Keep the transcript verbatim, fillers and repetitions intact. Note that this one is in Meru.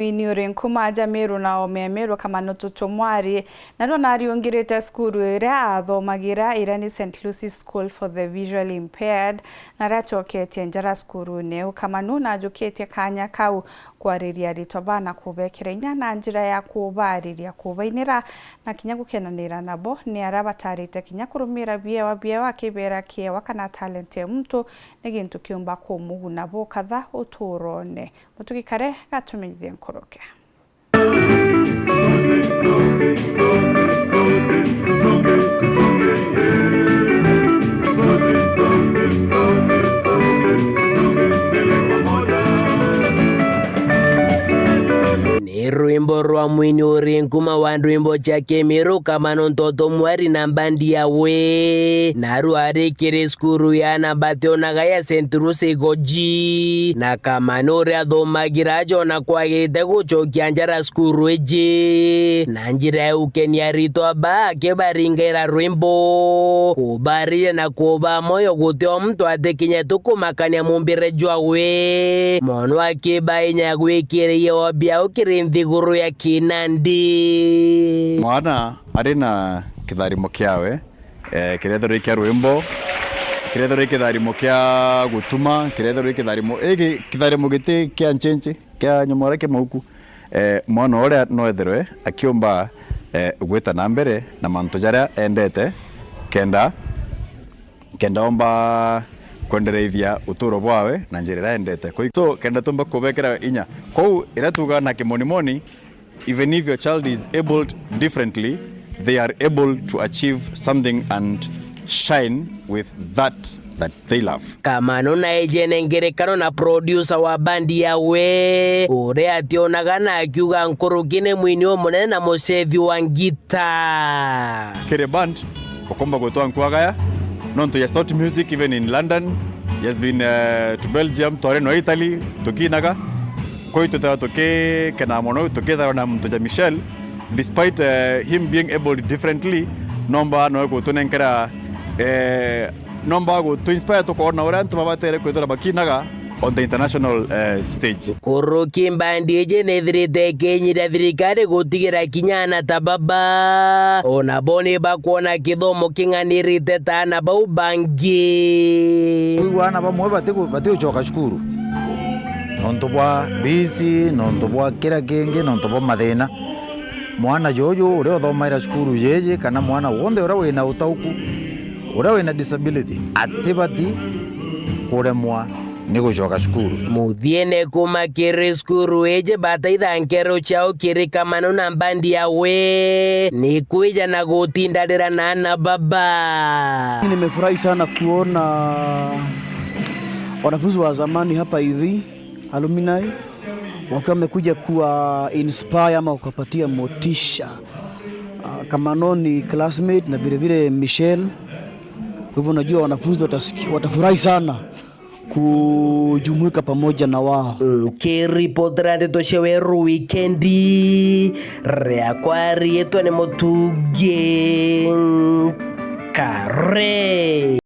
Ini uri nkuma aja Meru na ome ya Meru Kamano Tutu Mwari, na ndo nariungirite cukuru iria athomagira, iria ni Saint Lucy School for the Visually Impaired, na riacoketie njara cukurune iu. Kamano najukitie kanya kau kwariria aritwa bana, kubekira inya na njira ya kubariria, kubainira, na kinya gukenanira nabo. Ni aria batarite kinya kurumira biewa biewa, akibera kiewa kana talent ya muntu ni gintu kiumba kumuguna bukatha uturone. Mutugi Kare gatumenyithie nkuruke. Ni rwimbo rwa mwini uri nkuma wa ndwimbo cia Kimiru Kamano Ntoto Mwari na mbandi yawe, na rwari kiri cukuru ya ana bationaga ya Saint Lucy Igoji, na Kamano uria athomagira aja ona kwagirite gucokia njara cukuru iji na njira ya gukenia aritwa ba akibaringaira rwimbo, kubariria na kuba moyo guti o muntu atikinyete kumakania mumbire jwawe, mono akiba inya ya gwikira iewa biao kiri nthiguru ya kinandi. Mwana ari na kitharimo kiawe, eh, kirethirwa i kia rwimbo, kirethirwa i kitharimo kia gutuma, kirethirwa i kitharimo, igi kitharimo giti kia nchenchi, kia nyomora kia mauku. Eh, mwana uria no ethirwe akiumba, eh, gwita na mbere na mantu jaria endete, kenda, kenda omba kwendereithia uturo bwawe na njira iria endete. Kwa hi-, so, kenda tumba kubekera inya. Kwou, iria tuga na kimonimoni, even if your child is abled differently, they are able to achieve something and shine with that that they love. Kamano na ejene ngerekano na producer wa bandi yawe, uria ationaga na akiuga nkuruki ni mwini umunene na mucethi wa ngita. Kiri band, ukomba gutwa nkwagaya, nontu he has taught music even in London. He has been, uh, to Belgium, Torino, Italy, tukinaga. Kwi twithairwa tukikena mono tukithairwa na muntu ja Michel, despite, uh, him being abled differently, nomba noe gutunenkera, eh, nomba gutu inspire tukoona uria antu babatere kwithira bakinaga on the international, eh, stage. Kuruki mbandi iji nithirite ikinyiria thirikari gutigira kinya ana ta baba, ona bo ni bakwona kithomo king'anirite ta ana bau bangi. Kwigua ana bamwe batigu-, batigucoka cukuru nontu bwa bisi, nontu bwa kira kingi, nontu bwa mathina. Mwana juju uria uthomaira cukuru jiji, kana mwana wonthe uria wina utauku, uria wina disability, atibati kuremwa ni gucoka cukuru. Muthiene kuma kiri cukuru iji bataitha nkero ciao kiri Kamano na mbandi yawe, ni kwija na gutindanira na ana baba. Nimefurahi sana kuona wanafunzi wa zamani hapa hivi, alumni, wakiwa wamekuja kuwa inspire ama kuwapatia motisha. Ah, Kamano ni classmate na vile vile Michelle. Kwa hivyo unajua wanafunzi watasiki-, watafurahi sana kujumuika pamoja na wao. Nkiripotera ndeto cia Weru Wikendi, riakwa riitwa ni Mutugi Kare.